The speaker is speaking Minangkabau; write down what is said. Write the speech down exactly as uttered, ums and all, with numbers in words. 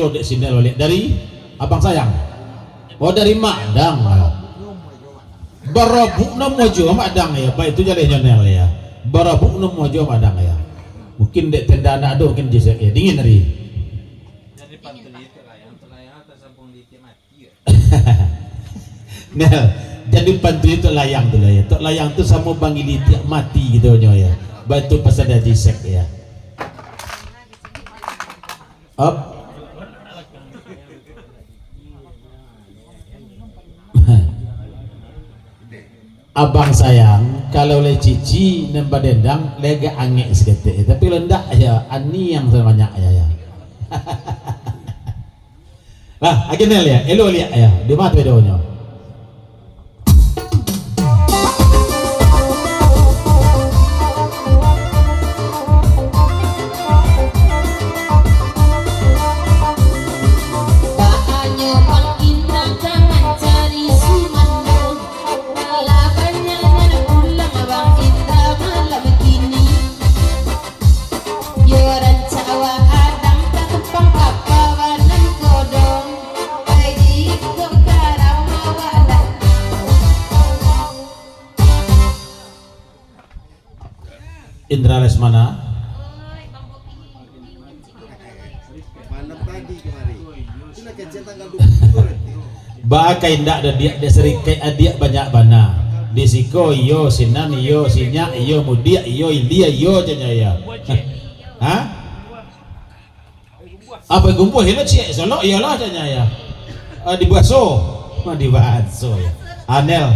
Dek si Nel baliak dari Abang Sayang. Oh, dari Madang. Barabuk namo jo Madang ya. Baik tu jaleh nyo Nel ya. Barabuk namo jo Madang ya. Mungkin dek tenda anak ado mungkin jisek ya. Dingin hari. Nel, jadi pantun itu layang tu lah ya. Tok layang tu samo bangili tiak mati gitu nyo ya. Baik tu pasal dari sek ya. Up. Abang Sayang, kalau lai cici nan badendang, lai agak angek saketek. Tapi kalau ndak, ya, ani yang sabanyak, ya, ya. Lah, agen Nel, ya, elok liak, ya, di mata idonyo. Baanyo Bang Indra ka mancari sumando. Alah banyak nan pulang Bang Indra malam kini. Yo rancak awak adang ka tumpang kapa banan kodong. Pai di iko karau awak lah. Indra Lesmana. Ba ka indak dek diak, dek sarikaik adiak banyak bana. Di siko iyo, sinan iyo, sinyak iyo, mudiak iyo, ilia iyo, canya iyo. Ha? Apo gumbuah ilo ciek solok iyolah, canya iyo. Ah, dibaso. Ah, dibaso. Anel.